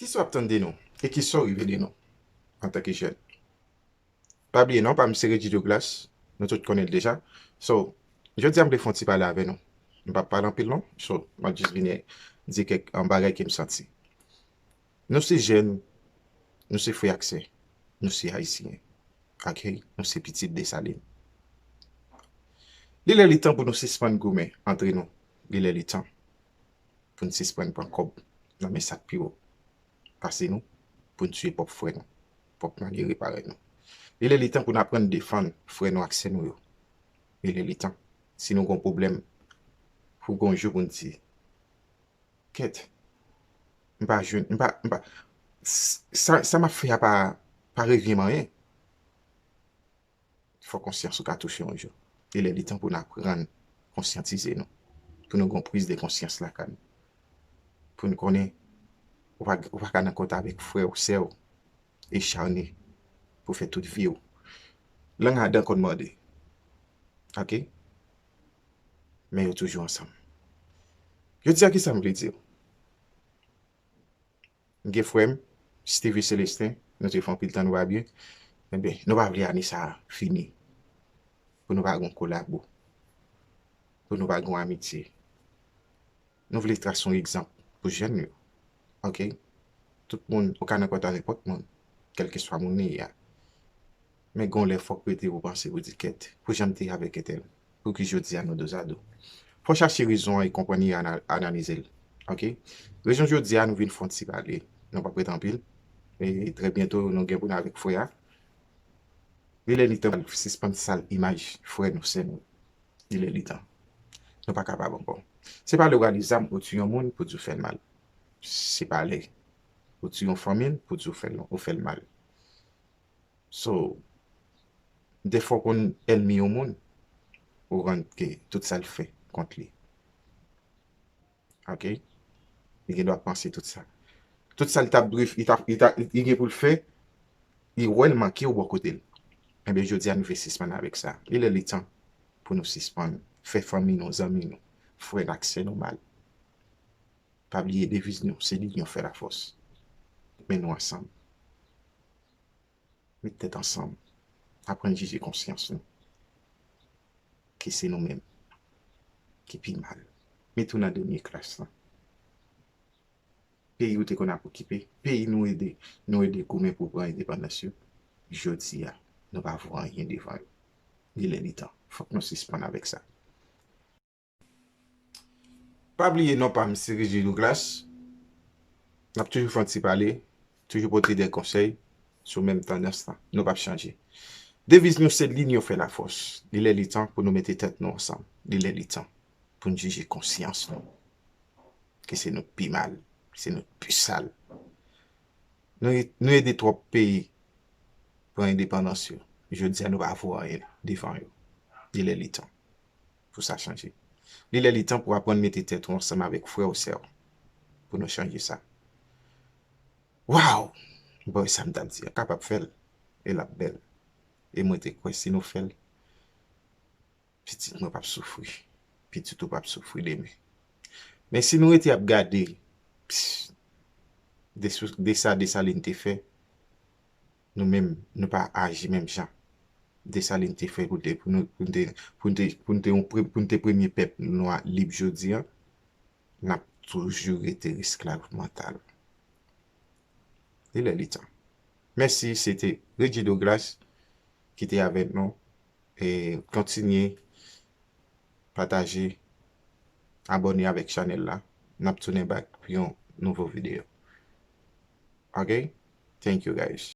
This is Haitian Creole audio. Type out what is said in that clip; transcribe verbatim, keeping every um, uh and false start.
Kisa w ap tann de nou? E kisa w rive de nou antanke jèn? Pa bliye non pa m se Reggie Douglas, nou tout konnen l deja. So, jodi a m vle fè yon ti pale avè nou. M p ap pale anpil non, so, m ap jis vini di kèk, um, bagay ke m santi. Nou se jèn, nou se frè ak sè, nou se Ayisyen. Ok? Nou se pitit Desalin. Li lè li tan pou nou sispann goumen antre nou. Li lè li tan pou n sispann pran kòb nan men sa k pi wo pase nou, pou n tiye pwòp frè nou, pwòp malere parèy nou. Li lè li tan pou n aprann defann frè nou ak sè nou yo. Li lè li tan. Si nou gen yon pwoblèm, pou gen yon jou pou n di, kèt, m pa jwenn, m pa, m pa, s-, sa, sa m ap fè a pa, pa revyen m anyen. Fò konsyans ou ka touche yon jou. E lè li tan pou n aprann konsyantize nou. Pou nou gen yon priz de konsyans lakay nou. Pou n konnen, ou pa, ou pa ka nan kont avèk frè w, sè w, e chane pou fè tout vi w. Lang adan konn mòde. Ok? Men yo toujou ansanm. Jodi a, kisa m vle di w? M gen frè m, Stevie Celestin, nou te fè anpil tan nou pa byen. Enben, nou pa vle ane sa a fini. Pou nou pa gen yon kolabo. Pou nou pa gen yon amitye. Nou vle trase yon egzanp pou jèn yo. Ok? Tout moun, ou ka nan kont a nenpòt moun, kèlkeswa moun li ye a. Men gen yon lè fòk rete pou panse, pou di kèt, pou jan m te ye avèk entèl, pou ki jodi a nou dozado. Fò chache rezon an e konprann li, ana-, analize l. Ok? Rezon jodi a nou vin fè yon ti pale. Nou p ap rete anpil. E trè byento nou gen pou n avèk frè a. Li lè li tan pou n sispann sal imaj frè nou, sè nou. Li lè li tan. Nou pa kapab ankò. Se pa lè w rale zam ou tiye yon moun pou di w fè l mal. Se pa lè ou tiye yon fanmi l pou di w fè l, ou fè l mal. So, defwa w konn ènmi yon moun, ou rann ke tout sa l fè kont li. Ok? Li gen dwa panse tout sa. Tout sa l t ap dwe, li t ap, li t ap, li gen pou l fè, li wè l manke w bò kote l. Enben, jodi a nou vle sispann avèk sa. Li lè li tan pou nou sispann fè fanmi nou, zanmi nou, frè n ak sè nou mal. Pa bliye deviz nou, se linyon fè lafòs. Men nou ansanm. Met tèt ansanm. Aprann jije konsyans nou. Ke se nou menm ki pi mal. Met ou nan dènye klas lan. Peyi ou te konn ap okipe, peyi nou ede, nou ede goumen pou pran endepandans yo. Jodi a, nou pa vo anyen devan yo. Li lè li tan. Fòk nou sispann avèk sa. Pa bliye non pa m se Reggie Douglas. N ap toujou fè yon ti pale, toujou pote de konsèy sou menm tandans lan. Nou p ap chanje. Deviz nou se linyon fè lafòs. Li lè li tan pou nou mete tèt nou ansanm. Li lè li tan pou n jije konsyans nou. Ke se nou k pi mal, se nou k pi sal. Nou, nou ede twòp peyi pran endepandans yo. Jodi a nou pa vo anyen devan yo. Li lè li tan pou sa chanje. Li lè li tan pou aprann mete tèt ou ansanm avèk frè ou sè w pou nou chanje sa. Waw! Bon, sa m t ap di a, kapab fè l, e l ap bèl. E mwen te kwè si nou fè l, pitit mwen p ap soufri, pitit ou p ap soufri demen. Men si nou rete ap gade, pss, de sou, de sa Desalin te fè, nou menm, nou pa aji menm jan Desalin te fè pou te, pou nou, pou n te, pou n te, pou n te yon pre-, pou n te premye pèp nwa lib jodi a, n ap toujou rete esklav mantal. Li lè li tan. Mèsi, se te Reggie Douglas ki te avèk nou. E kontinye pataje, abòne avèk chanèl la. N ap tounen back pou yon nouvo videyo. Ok? Thank you, guys.